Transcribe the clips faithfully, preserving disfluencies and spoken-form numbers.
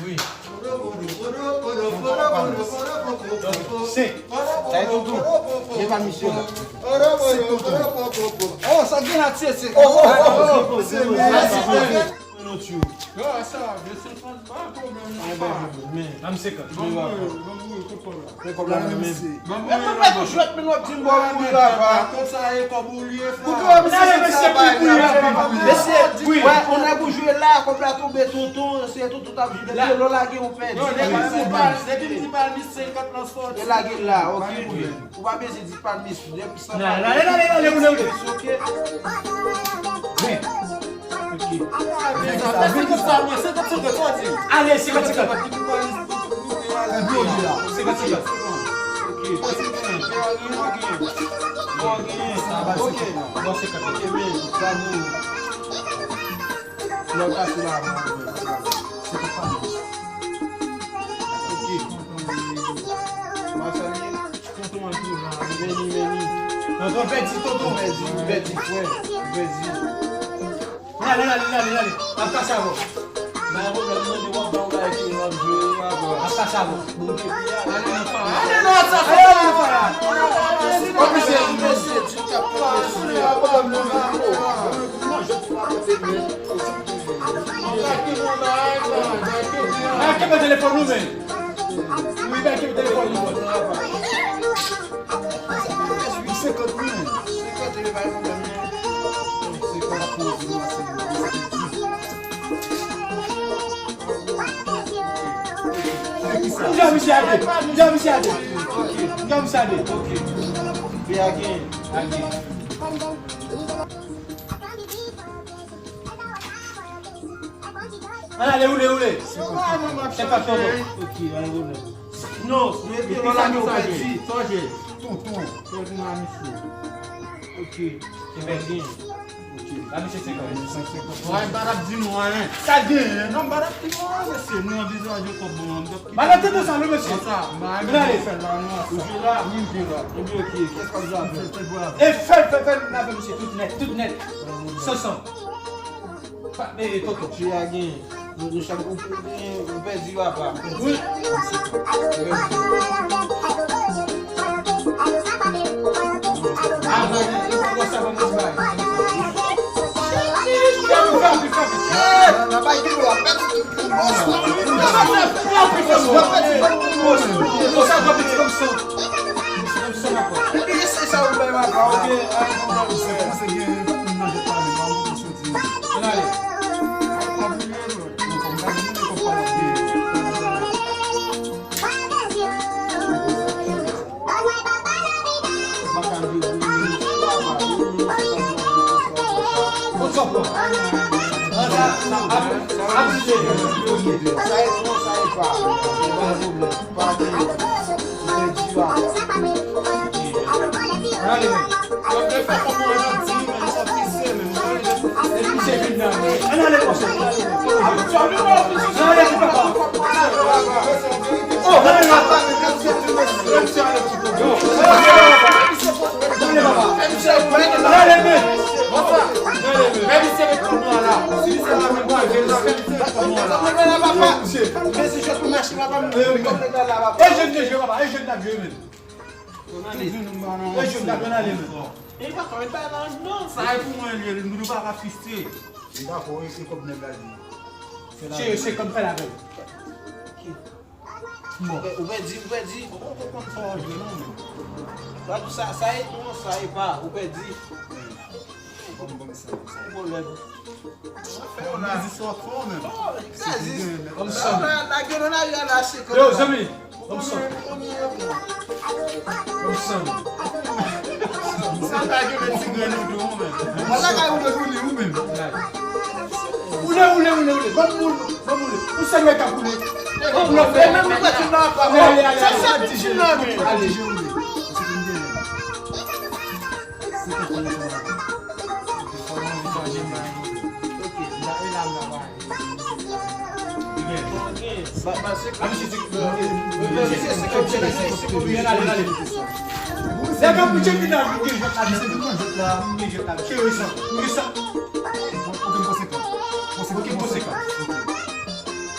Wi. Senk. Sa e tonton. Gen pa misye la. Oh, sa gen la, tchè, se. Oh, oh, oh, oh. Mwen non tchou. Yo, sa, de senkant, pa pwoblèm non. Ban m senkant. Ban m voye, ban m voye, kot kòb la? Men kòb la nan men misye. Ban m voye. Mwen pa tou jwèt, men w ap di m bon, wi, papa. Kòb sa e kòb ou li ye, frè. Ou gen misye, se sa bay la. Mesye, wi, wè, on nèg ou jwe la, kòb la tonbe, tonton, se tonton t ap jwe. Depi lè w lage, ou pèdi. Yo, depi m di pa, depi m di pa misye senkant lan sòti. E lage l la, ok. Ou pa bezwen di pa misye. Nan, nan, nan, nan, nan, nan, nan, nan. Ok. Ven. Ok. Senkant, senkant, senkant, senkant, sa w di? Ale, senkant, senkant. Senkant, senkant. Ok. Ok. Bon, senkant. Ok, men, sa nou. Lè w pase la, mwen, mwen, mwen. Senkant pa misye. Ok. Mwen salye. Tonton an tou la, meni, meni. Tonton pèdi, tonton. Pèdi, pèdi, frè. Pèdi. Ale, ale, ale, ale. Ap kase avè w. Bay pwoblèm, mande w ap ba w bay ki w ap jwe, w ap. Ap kase avè w. Bon, depi ale nan faya. Ale nan sa, ale nan faya. Mesye, mesye, ti kap, mesye. Bay kenbe telefòn ou, men. Wi, bay kenbe telefòn ou. Senkant mil. Senkant mil, pa gen pwoblèm, non. Senkant mil, se bon, se bon. Jan misye ale, jan misye ale. Jan misye ale. Ann ale, woule, woule. Senkant tonton. Ok, ale, woule. Non, nou epi lò la nou pèdi. Sonje. Tonton. Pèdi nan misye. Ok. Ebyen, gen. Ok. La, misye senkant. Senkant. Mwen pa t ap di nou anyen. Sa gen, non, m pa t ap di nou anyen, mesye. Nou an bizwen de kòb bon an. Madan tande sa, non, mesye. Konsa, mwen ale fè l la, non, sa. Ou jwe la, wi, m jwe la. Ebyen, ok, kès k ap jwe avè l? E fè l, fè l, fè l, avè misye, tout nèt, tout nèt. San san. Pa, e, e, tonton. Jwe a gen. Nou, nou chak ou, ou pèdi papa. Wi. Ou pèdi. Avan, e, e, pa konsa, pa konsa. Fè vit, fè vit, fè vit. Nan bay ki dwa, pèdi. Konsa, pèdi, konsa. Konsa, papa. Epi, se sa ou bay papa, ok. Ann ale. Ann ale, mesye. Ann ale konsa. Ann ale, papa. Oh, ann ale, papa. Ann ale, papa. Ann ale, men. Ann ale, men. Mesye, mesye, jwèt pou mache, papa. E jèn de jwe, papa. E jèn n ap jwe, men. Ann ale. E jèn n ap, ann ale, men. E pa kòm pa nan non, sa e pou mwen li, nou pa ka fristre. Li dakò, e se kòb nèg la di. Fè la. Se, se kòb fè la vèl. Bon. Ou pèdi, ou pèdi. Ou konn sa w jwe non. Sa, sa e non, sa e pa, ou pèdi. Bon, bon, sa, sa. Pwoblèm. Mwen fè yo la. Mwen di sa w fè w menm. Oh, Gazis. Kòm sa. La, la, gen nan lari a la, se kòm sa. Yo, zanmi. Kòm sa. Kòm sa. Sa ta gen ti grenn ou tou, ou menm. Mwen la kay ou de ou li, ou menm. Woule, woule, woule, woule. Ban m woule, ban m woule. Ou se nèg k ap woule. Ou lòt fè. Menm mwen ti nan pa. Ale, ale, ale. Sa, sa ti jèn nan. Ale.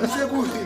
Misye kouri.